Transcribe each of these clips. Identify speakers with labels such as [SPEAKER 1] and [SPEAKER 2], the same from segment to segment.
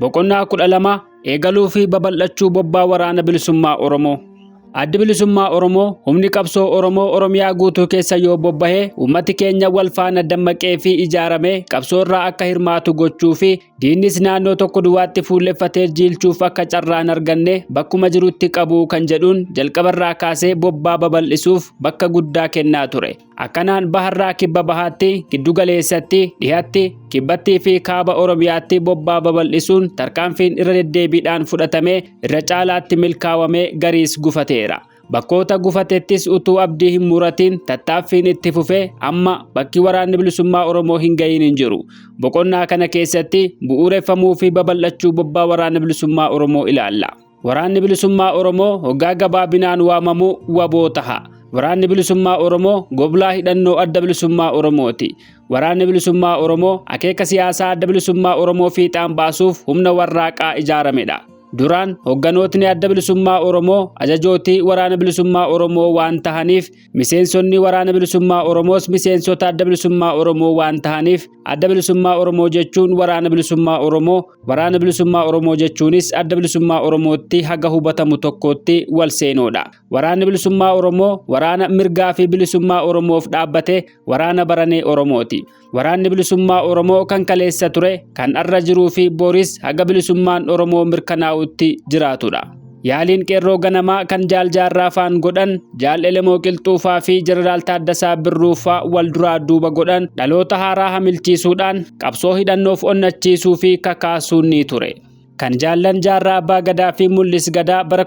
[SPEAKER 1] Boqonnaa 12, Eegaluu fi babal'achuu bobbaa waraana bilisummaa Oromoo. Addi Bilisummaa Oromoo humni qabsoo Oromoo Oromiyaa guutuu keessa yoo bobbahe uummati keenya wal faana dammaqee fi ijaaramee qabsoo irraa akka hirmaatu gochuu fi diinnis naannoo tokko duwwaatti fuulleffatee jiilchuuf akka carraa hin arganne bakkuma jirutti qabuu kan jedhuun jalqabarraa kaasee bobbaa babal'isuuf bakka guddaa kennaa ture. Akkanaan baharraa kibba bahaatti, giddu galeessatti, dhihatti, kibbattii fi kaaba Oromiyaatti bobbaa babal'isuun tarkaanfiin irra deddeebiidhaan fudhatamee irra caalaatti milkaawamee gariis gufateera. Bakkoota gufatettis utuu abdii hin muratiin tattaaffiin itti fufee amma bakki waraanni bilisummaa Oromoo hin ga'iin hin jiru. Boqonnaa kana keessatti bu'uureffamuu fi babal'achuu bobbaa waraana bilisummaa Oromoo ilaalla. Waraanni Bilisummaa Oromoo hoggaa gabaabinaan waamamu wbo taha. Waraanni Bilisummaa Oromoo goblaa hidhannoo Adda Bilisummaa Oromooti. Waraanni Bilisummaa Oromoo akeeka siyaasaa Adda Bilisummaa Oromoo fiixaan baasuuf humna warraaqaa ijaaramedha. Duraan hogganootni Adda Bilisummaa Oromoo ajajootii Waraana Bilisummaa Oromoo waan tahaniif Miseensonni Waraana Bilisummaa Oromoos miseensota Adda Bilisummaa Oromoo waan tahaniif Adda Bilisummaa Oromoo jechuun Waraana Bilisummaa Oromoo, Waraana Bilisummaa Oromoo jechuunis Adda Bilisummaa Oromootti haga hubatamu tokkootti wal seenoodha. Waraanni Bilisummaa Oromoo waraana mirgaa fi bilisummaa Oromoof dhaabbate waraana baranee Oromooti. Waraanni Bilisummaa Oromoo kan kaleessa ture, kan arra jiruu fi boris haga bilisummaan Oromoo mirkanaa'utti jiraatudha. Yaaliin qeerroo ganamaa kan Jaal Jaarraa faan godhan, Jaal Elemoo Qilxuufaa fi Jeneraal Taaddasaa Birruufaa wal duraa duuba godhan dhaloota haaraa hamilchiisuudhaan qabsoo hidhannoof onnachiisuu fi kakaasuun ni ture. Kan jaallan Jaarraa Abbaa Gadaa fi Mul'is Gadaa bara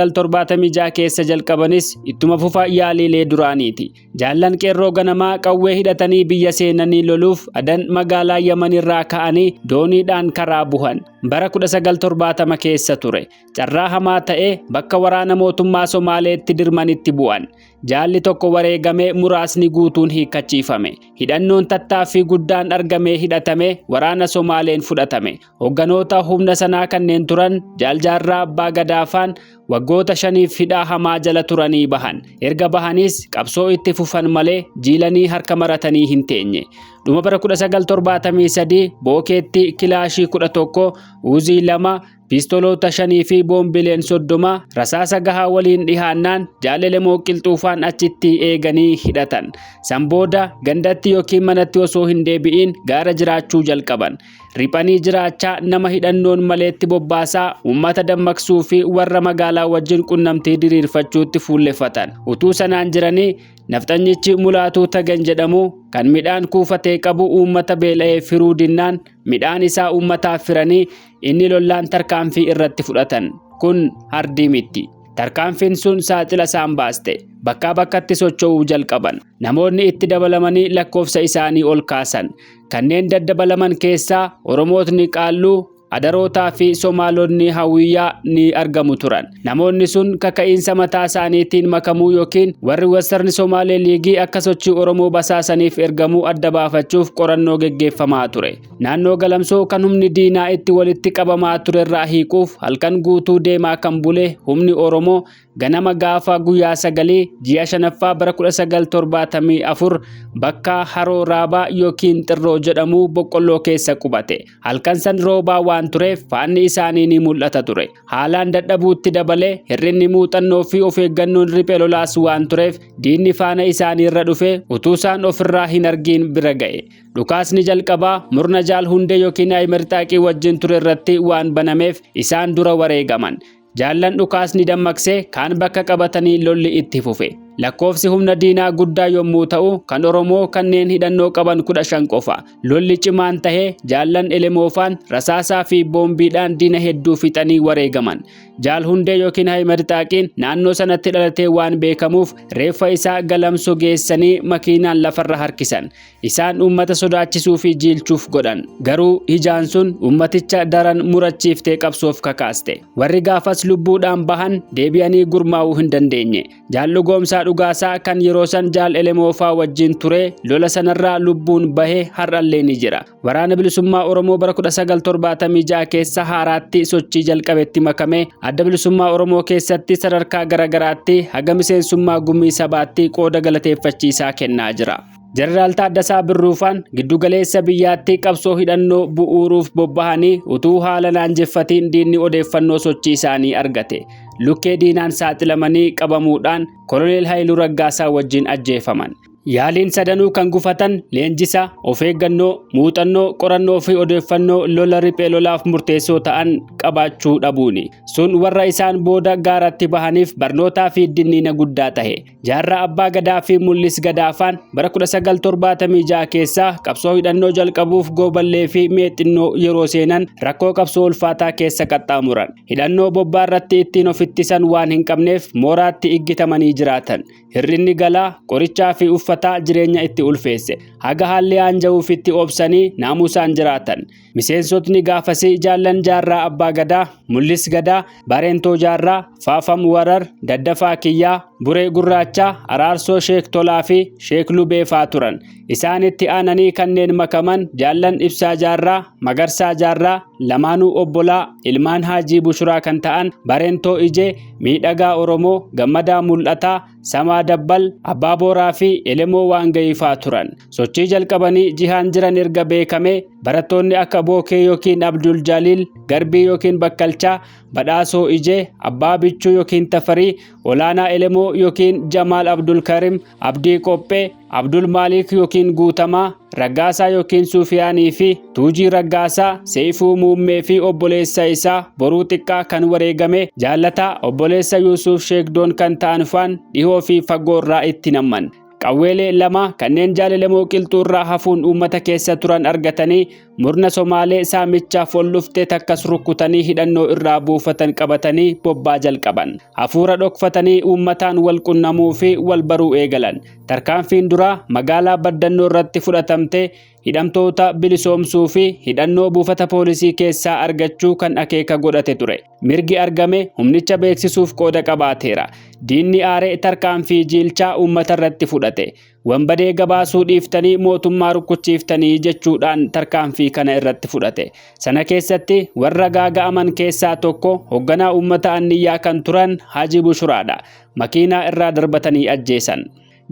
[SPEAKER 1] 1976 keessa jalqabanis ittuma fufa yaaliilee duraaniiti. Jaallan qeerroo ganamaa qawwee hidhatanii biyya seenanii loluuf Adan magaalaa Yaman irraa ka'anii dooniidhaan karaa buhan. Bara 1970 keessa ture. Carraa hamaa ta'ee bakka waraana mootummaa Somaaleetti dirmanitti bu'an. Jaalli tokko wareegamee muraasni guutuun hiikkachiifame. Hidhannoon tattaaffii guddaan argamee hidhatame waraana Somaaleen fudhatame. Hogganoota humna sanaa kanneen turan Jaal Jaarraa Abbaa Gadaafaan waggoota shaniif hidhaa hamaa jala turanii bahan. Erga bahaniis qabsoo itti fufan malee jiilanii harka maratanii hin teenye. Dhuma bara 1973 Bookeetti kilaashii 11, Uuzii 2, Piistoloota shanii fi boombileen 30 rasaasa gahaa waliin dhihaannaan Jaal Elemoo Qilxuufaan achitti eeganii hidhatan. San booda gandatti yookiin manatti osoo hin deebi'iin gaara jiraachuu jalqaban. Riphanii jiraachaa nama hidhannoon maleetti bobbaasaa uummata dammaqsuu fi warra magaalaa wajjin qunnamtii diriirfachuutti fuulleffatan. Utuu sanaan jiranii nafxanyichi Mulaatuu Tagan jedhamu kan midhaan kuufatee qabu uummata beela'eef hiruu dinnaan midhaan isaa uummataaf hiranii inni lollaan tarkaanfii irratti fudhatan. Kun hardii mitti. Tarkaanfiin sun saaxila isaan baaste. Bakkaa bakkatti socho'uu jalqaban. Namoonni itti dabalamanii lakkoofsa isaanii ol kaasan. Kanneen daddabalaman keessaa Oromootni Qaalluu, Adarootaa fi Somaalonni Hawiyyaa ni argamu turan. Namoonni sun kaka'iinsa mataa isaaniitiin makamuu yookiin warri Western Somaalee Liigii akka sochii Oromoo basaasaniif ergamuu adda baafachuuf qorannoo geggeeffamaa ture. Naannoo Galamsoo kan humni diinaa itti walitti qabamaa turerraa hiiquuf halkan guutuu deemaa kan bule humni Oromoo ganama gaafa guyyaa sagalii ji'a shanaffaa bara 1974 bakka Haroo Raabaa yookiin Xirroo jedhamu boqqolloo keessa qubate. Halkan san roobaa waan tureef faanni isaanii ni mul'ata ture. Haalaan dadhabuutti dabalee hir'inni muuxannoo fi of eeggannoon riphee lolaas waan tureef diinni faana isaaniirra dhufe utuu isaan ofirraa hin argiin bira ga'e. Dhukaasni jalqabaa murna Jaal Hundee yookiin Ayimer Xaaqii wajjin ture irratti waan banameef isaan dura wareegaman. Jaallan dhukaasni dammaqse kaan bakka qabatanii lolli itti fufe. Lakkoofsi humna diinaa guddaa yommuu ta'u kan Oromoo kanneen hidhannoo qaban 15 qofa. Lolli cimaan tahe jaallan Elemoofaan rasaasaa fi boombiidhaan diina hedduu fixanii wareegaman. Jaal Hundee yookiin Ahimad Xaaqiin naannoo sanatti dhalatee waan beekamuuf reeffa isaa Galamso geessanii makiinaan lafarra harkisan. Isaan uummata sodaachisuu fi jiilchuuf godhan. Garuu hijaan sun uummaticha daran murachiiftee qabsoof kakaaste. Warri gaafas lubbuudhaan bahan deebi'anii gurmaa'uu hin dandeenye. Jaal Dhugoomsaa Dhugaasaa kan yeroo san Jaal Elemoofaa wajjin ture lola sanarraa lubbuun bahe har'allee ni jira. Waraana Bilisummaa Oromoo bara 1976 keessa haaraatti sochii jalqabetti makamee Adda Bilisummaa Oromoo keessatti sadarkaa garagaraatti haga miseensummaa gumii sabaatti qooda galateeffachiisaa kennaa jira. Jeneraal Taaddasaa Birruufaan giddugaleessa biyyaatti qabsoo hidhannoo bu'uuruuf bobbahanii utuu haala naanjeffatiin diinni odeeffannoo sochii isaanii argate. Lukkee diinaan saaxilamanii qabamuudhaan Koloneel Hayiluu Raggaasaa wajjin ajjeefaman. Yaaliin sadanuu kan gufatan leenjisa, of eeggannoo, muuxannoo, qorannoo fi odeeffannoo lola riphee lolaaf murteessoo ta'an qabaachuu dhabuuni. Sun warra isaan booda gaaratti bahaniif barnootaa fi dinniina guddaa tahe. Jaarraa Abbaa Gadaa fi Mul'is Gadaafaan bara 1976 keessa qabsoo hidhannoo jalqabuuf Gooballee fi Meexinnoo yeroo seenan rakkoo qabsoo ulfaataa keessa qaxxaamuran. Hidhannoo bobbaa irratti ittiin of ittisan waan hin qabneef mooraatti iggitamanii jiraatan. Hir'inni galaa, qorichaa fi uffataa jireenya itti ulfeesse. Haga haalli aanja'uufitti obsanii naamusaan jiraatan. Miseensotni gaafasii Jaallan Jaarraa Abbaa Gadaa, Mul'is Gadaa, Bareentoo Jaarraa, Faafam Warar, Daddafaa Kiyyaa, Buree Gurraachaa, Araarsoo Sheek Tolaa fi Sheek Lubee faa turan. Isaanitti aananii kanneen makaman Jaallan Ibsaa Jaarraa, Magarsaa Jaarraa, lamaanuu obbolaa ilmaan Haajii Bushuraa kan ta'an Bareentoo Ijee, Miidhagaa Oromoo, Gammadaa Mul'ataa, Samaa Dabbal, Abbaa Booraa fi Elemoo Waangayii faa turan. Sochii jalqabanii jihaan jiran erga beekamee barattoonni akka Bookee yookiin Abdul Jaliil, Garbii yookiin Bakkalchaa, Badhaasoo Ijee, Abbaa Bichuu yookiin Tafarii, Olaanaa Elemoo yookiin Jamaal Abdul Karim, Abdii Qophee, Abdul Maalik yookiin Guutamaa, Raggaasaa yookiin Suufiyaanii fi Tuujii Raggaasaa, Seeyfuu Muummee fi obboleessa isaa Boruu Xiqqaa kan wareegame, Jaallataa obboleessa Yuusuuf Sheekdoon kan ta'an faan dhihoo fi fagoo irraa itti namman. Qawweelee lama kanneen Jaal Elemoo Qilxuu irraa hafuun uummata keessa turan argatanii murna Somaalee saamichaaf ol dhufte takkas rukkutanii hidhannoo irraa buufatan qabatanii bobbaa jalqaban. Hafuura dhokfatanii uummataan wal qunnamuu fi wal baruu eegalan. Tarkaanfiin duraa magaalaa Baddannoo irratti fudhatamte hidhamtoota bilisoomsuu fi hidhannoo buufata poolisii keessaa argachuu kan akeeka godhate ture. Mirgi argame humnicha beeksisuuf qooda qabaateera. Diinni aaree tarkaanfii jiilchaa uummata irratti fudhate. Wanbadee gabaasuu dhiiftanii mootummaa rukkuchiiftanii jechuudhaan tarkaanfii kana irratti fudhate. Sana keessatti warra gaaga'aman keessaa tokko hoogganaa uummata Anniyyaa kan turan Haji Bushuraadha. Makiinaa irraa darbatanii ajjeesan.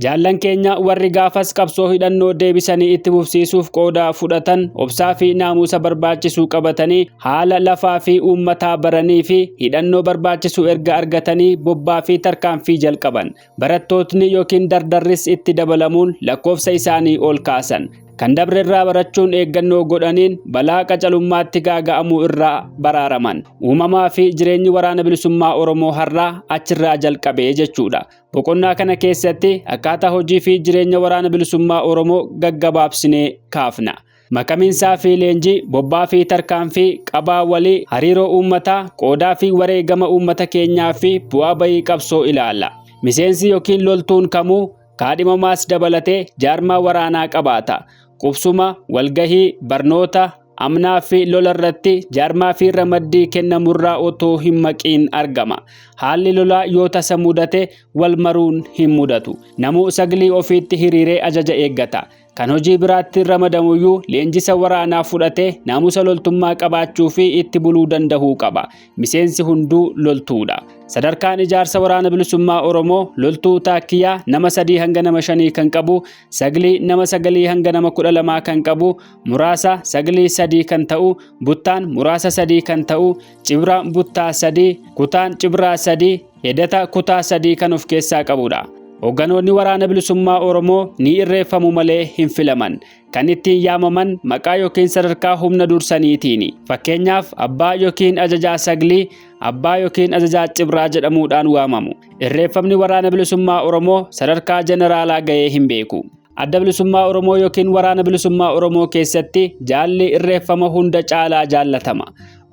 [SPEAKER 1] Jaallan keenya warri gaafas qabsoo hidhannoo deebisanii itti fufsiisuuf qooda fudhatan obsaa fi naamusa barbaachisuu qabatanii haala lafaa fi uummataa baranii fi hidhannoo barbaachisu erga argatanii bobbaa fi tarkaanfii jalqaban. Barattootni yookiin dardarris itti dabalamuun lakkoofsa isaanii ol kaasan. Kan dabre irraa barachuun eeggannoo godhaniin balaa qacalummaatti gaaga'amuu irraa baraaraman. Uumamaa fi jireenyi waraana bilisummaa Oromoo har'aa achirraa jalqabee jechuudha. Boqonnaa kana keessatti akkaataa hojii fi jireenya waraana bilisummaa Oromoo gaggabaabsinee kaafna. Makamiinsaa fi leenjii, bobbaa fi tarkaanfii, qabaa walii, hariiroo uummataa, qoodaa fi wareegama uummata keenyaa fi bu'aa bayii qabsoo ilaalla. Miseensi yookiin loltuun kamuu kaadhimamaas dabalatee jaarmaa waraanaa qabaata. Qubsuma, walgahii, barnoota, amnaa fi lola irratti jaarmaa fi ramaddii kennamurraa otoo hin maqiin argama. Haalli lolaa yoo tasa mudate wal maruun hin mudatu. Namuu saglii ofiitti hiriiree ajaja eeggata. Kan hojii biraatti ramadamuyyuu leenjisa waraanaa fudhatee naamusa loltummaa qabaachuu fi itti buluu danda'uu qaba. Miseensi hunduu loltuudha. Sadarkaan ijaarsa waraana bilisummaa Oromoo loltuu taakkiyaa nama 3 hanga nama 5 kan qabu, saglii nama 9 hanga nama 12 kan qabu, muraasa saglii 3 kan ta'u, buttaan muraasa 3 kan ta'u, cibraan buttaa 3, kutaan cibraa 3, hedata kutaa 3 kan of keessaa qabudha. Hoogganoonni waraana bilisummaa Oromoo ni irreeffamu malee hin filaman. Kan ittiin yaamaman maqaa yookiin sadarkaa humna dursaniitiini. Fakkeenyaaf abbaa yookiin ajajaa saglii, abbaa yookiin ajajaa cibraa jedhamuudhaan waamamu. Irreeffamni waraana bilisummaa Oromoo sadarkaa jeneraalaa ga'ee hin beeku. Adda bilisummaa Oromoo yookiin waraana bilisummaa Oromoo keessatti jaalli irreeffama hunda caalaa jaallatama.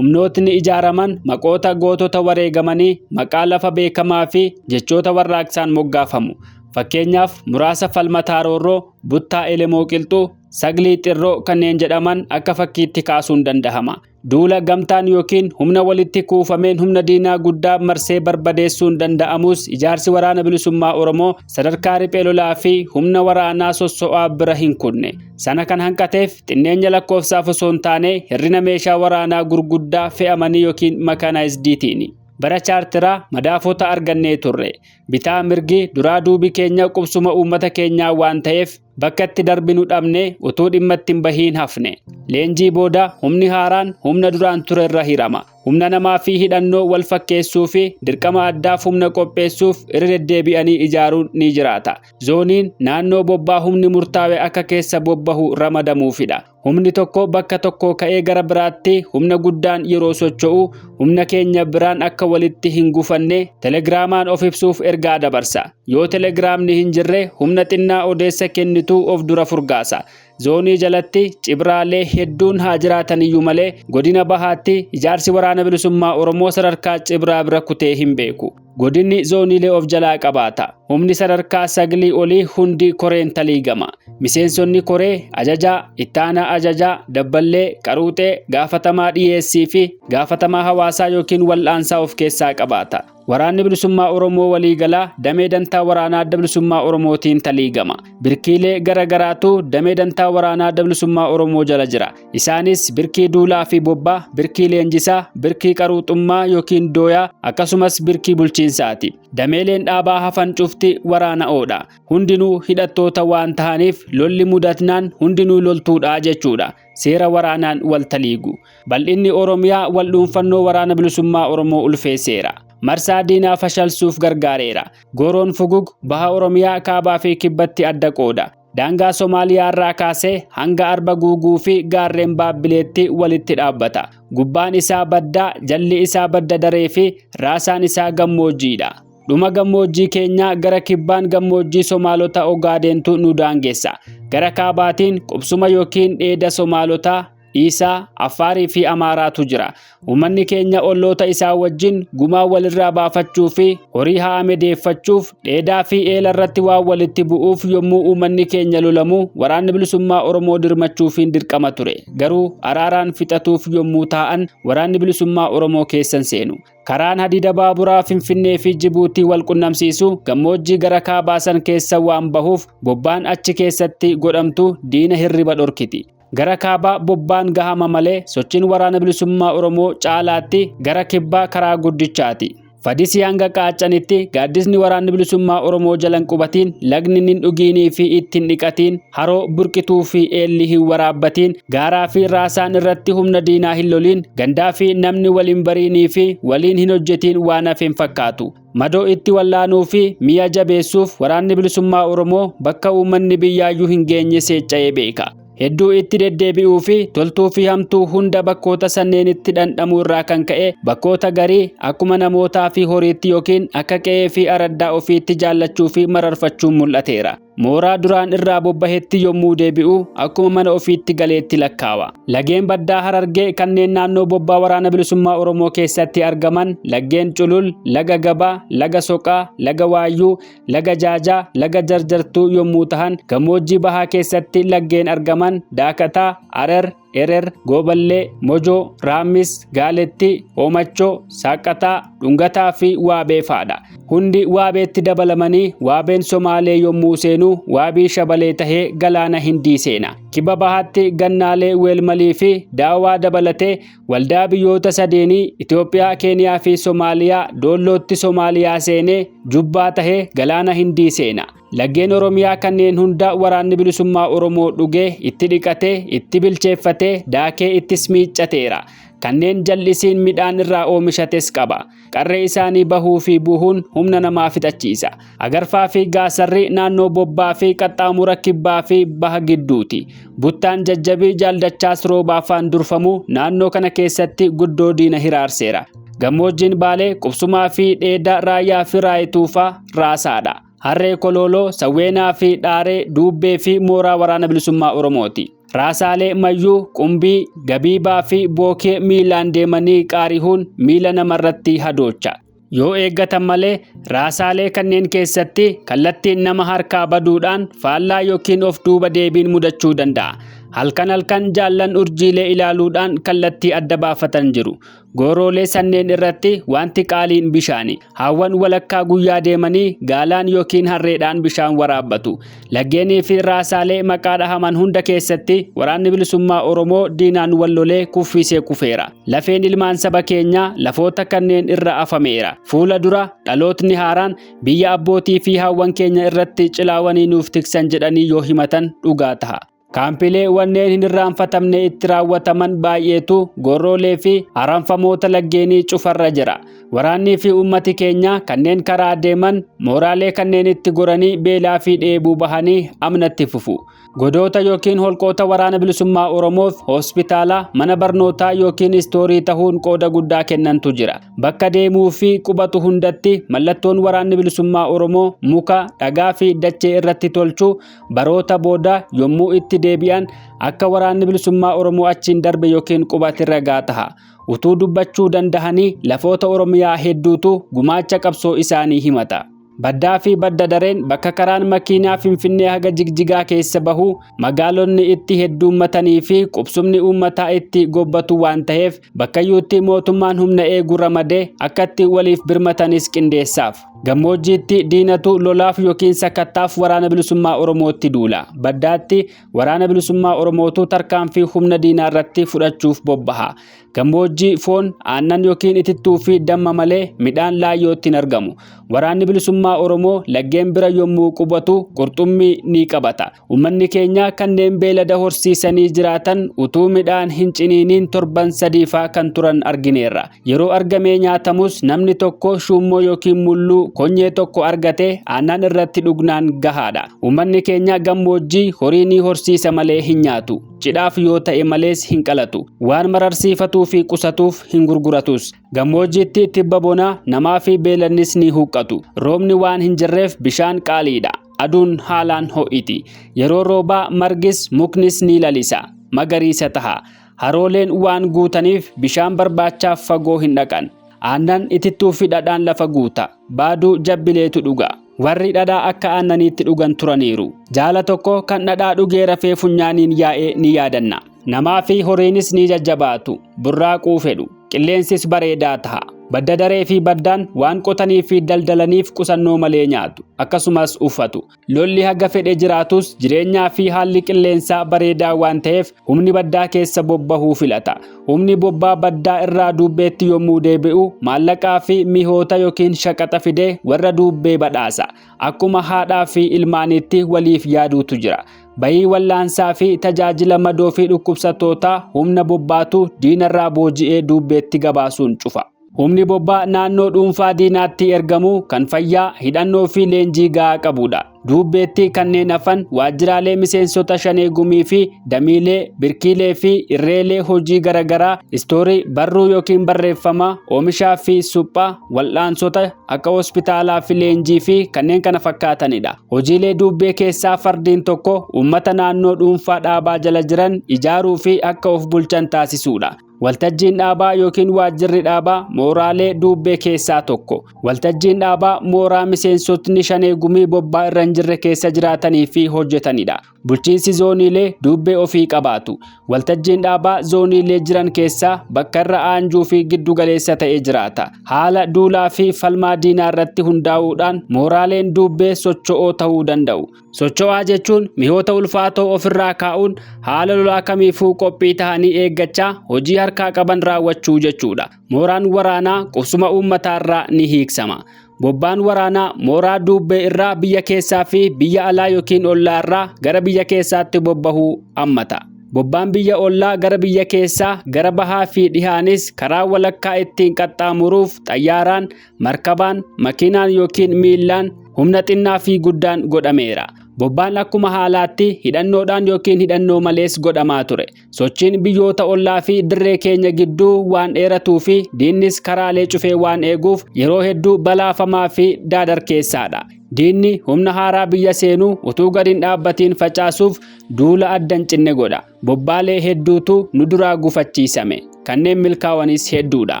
[SPEAKER 1] Humnootni ijaaraman maqoota gootota wareegamanii, maqaa lafa beekamaa fi jechoota warraaqsaan moggaafamu. Fakkeenyaaf muraasa Falmataa Roorroo, Buttaa Elemoo Qilxuu, Saglii Xirroo kanneen jedhaman akka fakkiitti kaasuun dandahama. Duula gamtaan yookiin humna walitti kuufameen humna diinaa guddaa marsee barbadeessuun danda'amus ijaarsi waraana bilisummaa Oromoo sadarkaa riphee lolaa fi humna waraanaa sosso'aa bira hin kunne. Sana kan hanqateef xinneenya lakkoofsaaf osoo hin taane hir'ina meeshaa waraanaa gurguddaa fe'amanii yookiin makaanaayizdiitiini. Bara chaartiraa madaafota argannee turre. Bitaa mirgi, duraa duubi keenya qubsuma uummata keenyaa waan ta'eef bakka itti darbinu dhabnee utuu dhimma itti hin bahiin hafne. Leenjii booda humni haaraan humna duraan ture irra hirama. Humna namaa fi hidhannoo wal fakkeessuu fi dirqama addaaf humna qopheessuuf irra deddeebi'anii ijaaruun ni jiraata. Zooniin naannoo bobbaa humni murtaawe akka keessa bobbahu ramadamuufidha. Humni tokko bakka tokkoo ka'ee gara biraatti humna guddaan yeroo socho'u humna keenya biraan akka walitti hin gufanne telegiraamaan of ibsuuf ergaa dabarsa. Yoo telegiraamni hin jirre humna xinnaa odeessa kennitu of dura furgaasa. Zoonii jalatti cibraalee hedduun haa jiraataniyyuu malee godina bahaatti ijaarsi waraana bilisummaa Oromoo sadarkaa cibraa bira kutee hin beeku. Godinni zooniilee of jalaa qabaata. Humni sadarkaa saglii olii hundi koreen taliigama. Miseensonni koree ajajaa, ittaanaa ajajaa, dabballee, qaruuxee, gaafatamaa dhiyeessii fi gaafatamaa hawaasaa yookiin wal'aansaa of keessaa qabaata. Waraanni Bilisummaa Oromoo waliigalaa damee dantaa waraanaa Adda Bilisummaa Oromootiin taliigama. Birkiilee gara garaatu damee dantaa waraanaa Adda Bilisummaa Oromoo jala jira. Isaanis birkii duulaa fi bobbaa, birkii leenjisaa, birkii qaruuxummaa yookiin dooyaa akkasumas birkii bulchiinsaati. Dameeleen dhaabaa hafan cufti waraana'oodha. Hundinuu hidhattoota waan tahaniif lolli mudatnaan hundinuu loltuudha jechuudha. Seera waraanaan wal taliigu. Bal'inni Oromiyaa wal dhuunfannoo waraana bilisummaa Oromoo ulfeesseera. Marsaa diinaa fashalsuuf gargaareera. Gooroon Fugug baha Oromiyaa kaabaa fi kibbatti adda qooda. Daangaa Somaaliyaa irraa kaasee hanga Arba Guuguu fi gaarreen Baabbileetti walitti dhaabbata. Gubbaan isaa baddaa, jalli isaa badda daree fi raasaan isaa gammoojjiidha. Dhuma gammoojjii keenyaa gara kibbaan gammoojjii Somaalota Ogaadeentu nu daangessa. Gara kaabaatiin qubsuma yookiin dheeda Somaalotaa, Iisaa, Affaarii fi Amaaraatu jira. Uummanni keenya olloota isaa wajjin gumaa walirraa baafachuu fi horii haame deeffachuuf dheedaa fi eela irratti waan walitti bu'uuf yommuu uummanni keenya lolamu waraanni bilisummaa Oromoo dirmachuufiin dirqama ture. Garuu araaraan fixatuuf yommuu taa'an waraanni bilisummaa Oromoo keessan seenu. Karaan hadiida baaburaa Finfinnee fi Jibuutii wal qunnamsiisu gammoojjii gara kaabaa san keessa waan bahuuf bobbaan achi keessatti godhamtu diina hirriba dhorkiti. Gara kaabaa bobbaan gahama malee sochiin waraana bilisummaa Oromoo caalaatti gara kibbaa karaa guddichaati. Fadisii hanga Qaaccanitti gaaddisni waraanni bilisummaa Oromoo jalan qubatiin, lagni nin dhugiinii fi ittiin dhiqatiin, haroo burqituu fi eelli hin waraabbatiin, gaaraa fi raasaan irratti humna diinaa hin loliin, gandaa fi namni waliin bariinii fi waliin hin hojjetiin waan hafe hin fakkaatu. Madoo itti wallaanuu fi mi'a jabeessuuf waraanni bilisummaa Oromoo bakka uummanni biyyaayyuu hin geenye seecca'ee beeka. Hedduu itti deddeebi'uu fi toltuu fi hamtuu hunda bakkoota sanneenitti dhandhamuu irraa kan ka'e bakkoota garii akkuma namootaa fi horiitti yookiin akka qe'ee fi araddaa ofiitti jaallachuu fi mararfachuun mul'ateera. Mooraa duraan irraa bobbahetti yommuu deebi'u akkuma mana ofiitti galeetti lakkaawa. Lageen baddaa Harargee kanneen naannoo bobbaa waraana bilisummaa Oromoo keessatti argaman laggeen Culul, Laga Gabaa, Laga Soqaa, Laga Waayyuu, Laga Jaajaa, Laga Jarjartuu yommuu tahan gammoojjii bahaa keessatti laggeen argaman Daakataa, Arer, Erer, Gooballee, Mojoo, Raammis, Gaaletti, Hoomachoo, Saaqqataa, Dhungataa fi Waabee fa'adha. Hundi Waabeetti dabalamanii Waabeen Somaalee yommuu seenu Waabii Shabalee tahee galaana Hindii seena. Kibba bahaatti Gannaalee Weelmalii fi Daawaa dabalatee waldaa biyyoota sadeenii Itoophiyaa, Keeniyaa fi Somaaliyaa Doollootti Somaaliyaa seenee Jubbaa tahee galaana Hindii seena. Laggeen Oromiyaa kanneen hunda waraanni bilisummaa Oromoo dhugee, itti dhiqatee, itti bilcheeffatee, daakee ittis miiccateera. Kanneen jal'isiin midhaan irraa oomishates qaba. Qarree isaanii bahuu fi buuhuun humna namaa fixachiisa. Agarfaa fi Gaasarri naannoo bobbaa fi qaxxaamura kibbaa fi baha gidduuti. Buttaan jajjabii Jaal Dachaas Roobaafaan durfamu naannoo kana keessatti guddoo diina hiraarseera. Gammoojjiin Baalee qubsumaa fi dheeda Raayyaa fi Raayituufaa raasaadha. Harree Kolooloo, Sawweenaa fi Dhaaree, Duubbee fi mooraa waraana bilisummaa Oromooti. Raasaalee Mayyuu, Qumbii, Gabiibaa fi Bookee miilaan deemanii qaarihuun miila namarratti hadoocha. Yoo eeggatan malee raasaalee kanneen keessatti kallattiin nama harkaa baduudhaan faallaa yookiin of duuba deebiin mudachuu danda'a. Halkan halkan jaallan urjiilee ilaaluudhaan kallattii adda baafatan jiru. Gooroolee sanneen irratti wanti qaaliin bishaani. Haawwan walakkaa guyyaa deemanii gaalaan yookiin harreedhaan bishaan waraabbatu. Laggeenii fi raasaalee maqaa dhahaman hunda keessatti waraanni bilisummaa Oromoo diinaan wal lolee kuffisee kufeera. Lafeen ilmaan saba keenyaa lafoota kanneen irra afameera. Fuula dura dhalootni haaraan biyya abbootii fi haawwan keenya irratti cilaawanii nuuf tiksan jedhanii yoo himatan dhugaa taha. Kaampilee wanneen hin irraanfatamne itti raawwataman baay'eetu gorroolee fi haramfamoota laggeenii cufarra jira. Waraannii fi uummati keenya kanneen karaa deeman mooraalee kanneen itti goranii beelaa fi dheebuu bahanii amnatti fufu. Godoota yookiin holqoota waraana bilisummaa Oromoof hospitaala, mana barnootaa yookiin istoorii tahuun qooda guddaa kennantu jira. Bakka deemuu fi qubatu hundatti mallattoon waraanni bilisummaa Oromoo muka, dhagaa fi dachee irratti tolchu baroota booda yommuu itti deebi'an akka waraanni bilisummaa Oromoo achiin darbe yookiin qubate ragaa taha. Utuu dubbachuu dandahanii lafoota Oromiyaa hedduutu gumaacha qabsoo isaanii himata. Baddaa fi badda dareen bakka karaan makiinaa Finfinnee haga Jigjigaa keessa bahu magaalonni itti hedduummatanii fi qubsumni uummataa itti gobbatu waan taheef bakkayyuutti mootummaan humna eegu ramadee akka itti waliif birmatanis qindeessaaf. Gammoojjiitti diinatu lolaaf yookiin sakattaaf waraana bilisummaa Oromootti duula. Baddaatti waraana bilisummaa Oromootu tarkaanfii humna diinaa irratti fudhachuuf bobbaha. Gammoojjii foon, aannan yookiin itittuu fi damma malee midhaan laayyootti hin argamu. Waraanni bilisummaa Oromoo laggeen bira yommuu qubatu qurxummii ni qabata. Uummanni keenya kanneen beelada horsiisanii jiraatan utuu midhaan hin ciniiniin torban sadiifaa kan turan argineerra. Yeroo argamee nyaatamus namni tokko shuummoo yookiin mulluu konyee tokko argate aannan irratti dhugnaan gahaadha. Uummanni keenya gammoojjii horii ni horsiisa malee hin nyaatu. Cidhaaf yoo ta'e malees hin qalatu. Waan mararsiifatuu fi qusatuuf hin gurguratus. Gammoojjiitti tibba bonaa namaa fi beelannis ni huqqatu. Roobni waan hin jirreef bishaan qaaliidha. Aduun haalaan ho'iti. Yeroo roobaa margis muknis ni lalisa. Magariisa taha. Harooleen waan guutaniif bishaan barbaachaaf fagoo hin dhaqan. Aannan itittuu fi dhadhaan lafa guuta. Baaduu jabbileetu dhuga. Warri dhadhaa akka aannaniitti dhugan turaniiru. Jaala tokko kan dhadhaa dhugee rafee funyaaniin yaa'ee ni yaadanna. Namaa fi horiinis ni jajjabaatu. Burraaquu fedhu. Qilleensis bareedaa taha. Badda daree fi baddaan waan qotanii fi daldalaniif qusannoo malee nyaatu. Akkasumas uffatu. Lolli haga fedhe jiraatus jireenyaa fi haalli qilleensaa bareedaa waan ta'eef humni baddaa keessa bobbahuu filata. Humni bobbaa baddaa irraa duubbeetti yommuu deebi'u maallaqaa fi mihoota yookiin shaqaxa fidee warra duubbee badhaasa. Akkuma haadhaa fi ilmaaniitti waliif yaaduutu jira. Bayii wallaansaa fi tajaajila madoo fi dhukkubsattootaa humna bobbaatu diinarraa booji'ee duubbeetti gabaasuun cufa. Humni bobbaa naannoo dhuunfaa diinaatti ergamu kan fayyaa, hidhannoo fi leenjii gahaa qabudha. Duubbeetti kanneen hafan waajjiraalee miseensota shanee gumii fi damiilee, birkiilee fi irreelee hojii garaagaraa, istoorii, barruu yookiin barreeffama, oomishaa fi suphaa, wal'aansota akka hospitaalaa fi leenjii fi kanneen kana fakkaatanidha. Hojiilee duubbee keessaa fardiin tokko uummata naannoo dhuunfaa dhaabaa jala jiran ijaaruu fi akka of bulchan taasisuudha. Waltajjiin dhaabaa yookiin waajjirri dhaabaa mooraalee duubbee keessaa tokko. Waltajjiin dhaabaa mooraa miseensotni shanee gumii bobbaa irra hin jirre keessa jiraatanii fi hojjetanidha. Bulchiinsi zooniilee duubbee ofii qabaatu. Waltajjiin dhaabaa zooniilee jiran keessaa bakka irra aanjuu fi giddu galeessa ta'ee jiraata. Haala duulaa fi falmaa diinaa irratti hundaa'uudhaan mooraaleen duubbee socho'oo ta'uu danda'u. Socho'aa jechuun mi'oota ulfaatoo ofirraa kaa'uun haala lolaa kamiifuu qophii tahanii eeggachaa hojii harkaa qaban raawwachuu jechuudha. Mooraan waraanaa qubsuma uummataarraa ni hiiksama. Bobbaan waraanaa mooraa duubbee irraa biyya keessaa fi biyya alaa yookiin ollaa irraa gara biyya keessaatti bobbahuu hammata. Bobbaan biyya ollaa gara biyya keessaa gara bahaa fi dhihaanis karaa walakkaa ittiin qaxxaamuruuf xayyaaraan, markabaan, makiinaan yookiin miillaan humna xinnaa fi guddaan godhameera. Bobbaan akkuma haalaatti hidhannoodhaan yookiin hidhannoo malees godhamaa ture. Sochiin biyyoota ollaa fi dirree keenya gidduu waan dheeratuu fi diinnis karaalee cufee waan eeguuf yeroo hedduu balaafamaa fi daadarkeessaadha. Diinni humna haaraa biyya seenuu utuu gad hin dhaabbatiin facaasuuf duula adda hin cinne godha. Bobbaalee hedduutu nu duraa gufachiisame. Kanneen milkaawanis hedduudha.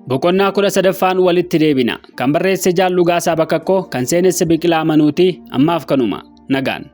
[SPEAKER 1] Boqonnaa 13ffaan walitti deebina. Kan barreesse Jaal Dhugaasaa Bakakkoo, kan seenesse Biqilaa Manuuti. Ammaaf kanuma. Nagaan.